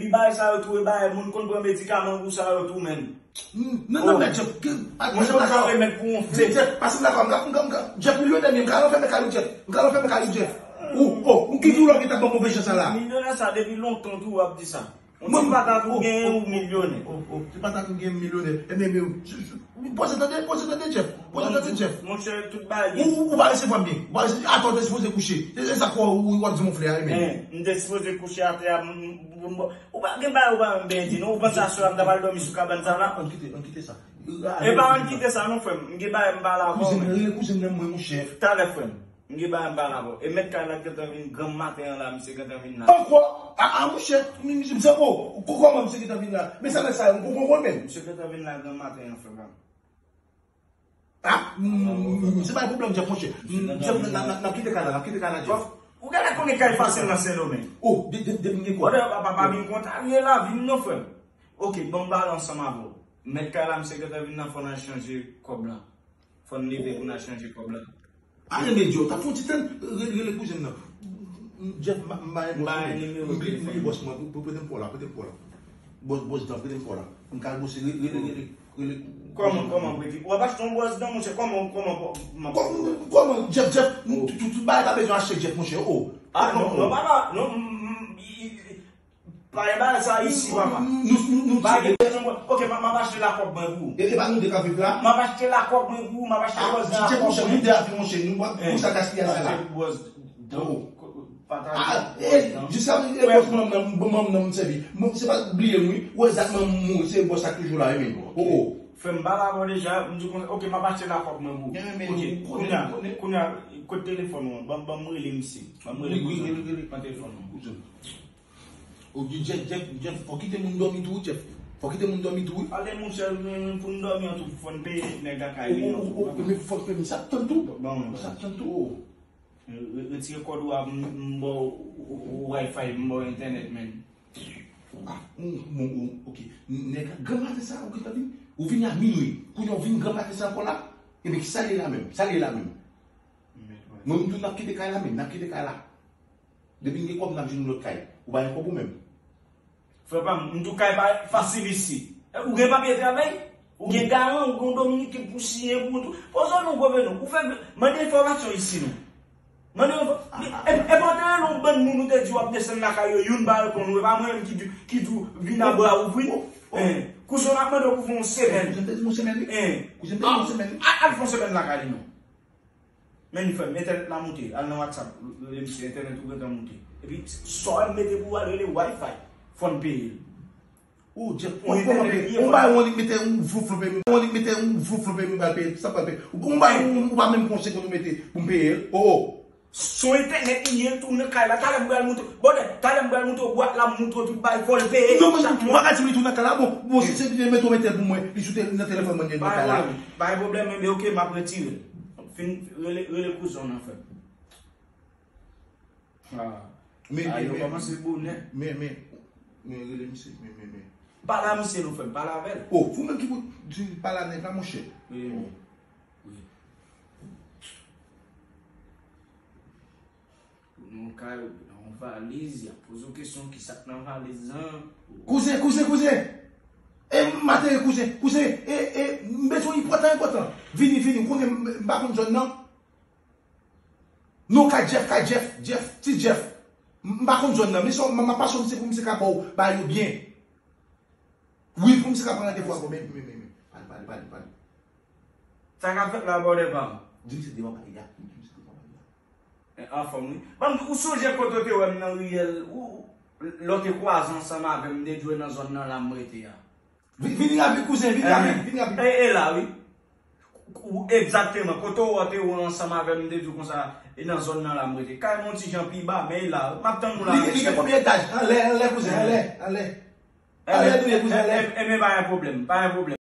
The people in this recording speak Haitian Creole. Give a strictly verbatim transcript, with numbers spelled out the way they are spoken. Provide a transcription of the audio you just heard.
Li bay sa yo tou, e bay moun konn pran medikaman pou sa yo tou menm. Non, non, men Jeff, ke, a, Jeff, dakò. Jeff, Jeff, pase m dakò, m ka, m ka, m ka, Jeff, milyonè, m ka anfèmen kay ou, Jeff. M ka anfèmen kay ou, Jeff. Ou, oh, ou ki di w lè w gentan ban move jan sa la? Milyonè sa depi lontan tou w ap di sa. Yon ti patat ou genyen ou milyonè. Oh, oh, ti patat ou genyen milyonè. Ebyen, men, poze tande, poze tande, Jeff. Poze tande, Jeff. Monchè, tout bagay. Ou, ou, ou pa resevwa m byen. Ou pa resevwa, atò, ou te sipoze kouche. Se, se sa k fè ou, ou ap di m yon flè a, ebyen. M te sipoze kouche atè a, m, m, m, ou pa gen bagay ou pa menm byen di, non? Ou panse aswè a m ta pral dòmi sou kabann sa la? Ann kite, ann kite sa. E pa ann kite sa, non, frè m. M gen bagay m pale avè w, men. Kouzen m, rele kouzen m nan mwen, monchè. Talè, frè m. M gen bagay m pale avè w. E mèt kay la gentan vin granm maten an la, misye gentan vin la. Ankò? A, a, monchè, m, m, m, o, o, kòman misye gentan vin la? Men sa nèg sa yo, m poko konn menm. Misye gentan vin la granm maten an, frè pa m. A, m, m, m, se pa yon pwoblèm, Jeff, monchè. M, Jeff, n, n, n, n ap kite kay la, n ap kite kay la, Jeff. Ou genlè konnen kay fasil nan Sendomeng. O, de, de, depi m gen kòb. Wòdè, pa, pa, pa vin kontrarye lavi m non, frè m. Oke, bon, m pale ansanm avè w. Mèt kay la, misye gentan vin la, fò n al chanje kòb la. Fò n leve pou n al chanje kòb la. Ale, men Joe, t ap fè yon ti tann, rele, rele kouzen m nan. Jeff, m, m, m, m, m, m, m, m, m, bòs mwen, pou, pou, prete m pa w la, prete m pa w la. Bòs, bòs dan, prete m pa w la. M ka al bòse, rele, rele, rele, rele. Kòman, kòman, prete? W ap achte yon bòs dan, monchè, kòman, kòman, kòman, kòman, kòman, Jeff, Jeff, m, tout, tout, tout bagay pa bezwen achte, Jeff, monchè, o. A, non, non, papa, non, m, m, m, i, i, Pa gen bagay sa isi, papa. Nou, nou, nou, nou, pa gen kesyon, bon. Oke, m, m ap achte lakòb mwen pou ou. E, e pa nou de k ap viv la? M ap achte lakòb mwen pou ou, m ap achte bòs dan lakòb mwen. Monchè, nou de ap viv, monchè, nou pa pou sa gaspiyaj sa la. Achte bòs dan, pataje bòs dan. Jiska e bòs manm nan, bon, manm nan m sèvi. Bon, se pa bliye m, wi. Ou wè zak manm m mouri, se bòs sa k toujou la, wi, men. O, o. Frè m, m pale avè w deja, m di w konsa, oke, m ap achte lakòb mwen pou ou. Oke, kounye a, kounye a, kote telefòn ou an? Ban, ban m rele misye. Ban m rele misye. Pran telefòn ou an. O, di Jeff, Jeff, Jeff, fò kite moun dòmi tou, Jeff. Fò kite moun dòmi tou, wi. Ale, monchè, pou n dòmi an tou, fò n peye nèg lakay li an tou. O, o, o, men fò n peye, sa ap tann tou. Bon, sa ap tann tou, o. Re-, retire kòd ou a, m, m ba w, w, w, Wi-Fi, m ba w entènèt, men. A, bon, bon, oke. Nèg la, granm maten sa, ou gentan vin? Ou vini a minwi. Kounye a ou vin granm maten sa ankò la? Ebyen, sa l ye la menm? Sa l ye la menm? Mwen, m di w, n ap kite kay la menm, n ap kite kay la. Depi n gen kòb, n ap jwenn lòt kay. Ou pa gen kòb ou menm. Frè pa m, m di w kay pa fasil isi. E, ou gen papye travay? Ou gen garan, ou gen yon dominiken pou siyen pou ou tou. Poze w non, gouvènè. Ou fè, mande enfòmasyon isi non. Mande enfò-, e, e pa w te rele yon bann moun ou te di w ap desann lakay yo, youn pa reponn ou, e pa mwen menm ki di, ki di w vin a bra ouvri. Kouzen w ap mande w pou fè yon semèn. Kouzen te di yon semèn, wi. Kouzen te di yon semèn, wi. A, al fè yon semèn lakay li non. Men li fè m, entènèt la moute. Al nan WhatsApp, rele misye, entènèt ou gentan moute. Epi, sa w mete pou w al rele Wi-Fi, fò n peye l. O, Jeff, ou kòman peye? Ou bay yon lik mete yon vlouf vlouf, yon lik mete yon vlouf vlouf, m pral peye, sa pral peye. Ou bay yon, ou pa menm gon segonn ou mete pou m peye l. O, o. Son entènèt li ye, l tou nan kay la. Talè m pral montre. Bòdè, talè m pral montre w bwat la, m montre w tout bagay, fò l peye. Non, men ou pa ka di m li tou nan kay la. Bon, bon, si se li mete w mete l pou mwen, li sou te-, nan telefòn mwen, li nan kay la. Pa gen pwoblèm, men oke, m ap retire l. Fin, rele, rele kouzen w nan frè m. A, men, a, men, yo men, kòmanse bonè. Men, men, men, rele misye, men, men, men. Pale a misye non frè m, pale avè l. O, ou menm ki pou di pale a nèg la, monchè. Wi, wi. Ou nan yon kay, ou nan yon valiz, y ap poze w kesyon, kisa k nan valiz lan? Kouzen, kouzen, kouzen! E, m ateri, kouzen, kouzen, e, e, m bezwen enpòtan, enpòtan. Vini, vini, ou konnen m, m pa konn zòn nan. Non, kay Jeff, kay Jeff, Jeff, ti Jeff. M, m pa konn zòn nan, men sa, m, m ap pase w misye pou misye ka ba w bagay yo byen. Wi, pou misye ka pran randevou avè w, men, men, men, men. Pale, pale, pale, pale. Sa k ap fèt la, bòdè pa m? Di misye devan bagay la. Di misye devan bagay la. E, anfòm, wi. Ban m di, ou sonje kote w te wè m nan riyèl, ou, lè w te kwaze ansanm avè m, m te di w nan zòn nan la m rete a. Vi-, vini rapid, kouzen, vini rapid, vini rapid. E, e la, wi. Ou, egzakteman, kote w te wè ansanm avè m, m te di w konsa, e nan zòn nan la m rete. Kay mwen yon ti jan pi ba, men e la, wi. M ap tann ou la. Li, li gen konbyen etaj? Anlè, anlè, kouzen, anlè, anlè. Anlè, tou ye, kouzen, anlè. E, e, e, men pa gen pwoblèm, pa gen pwoblèm.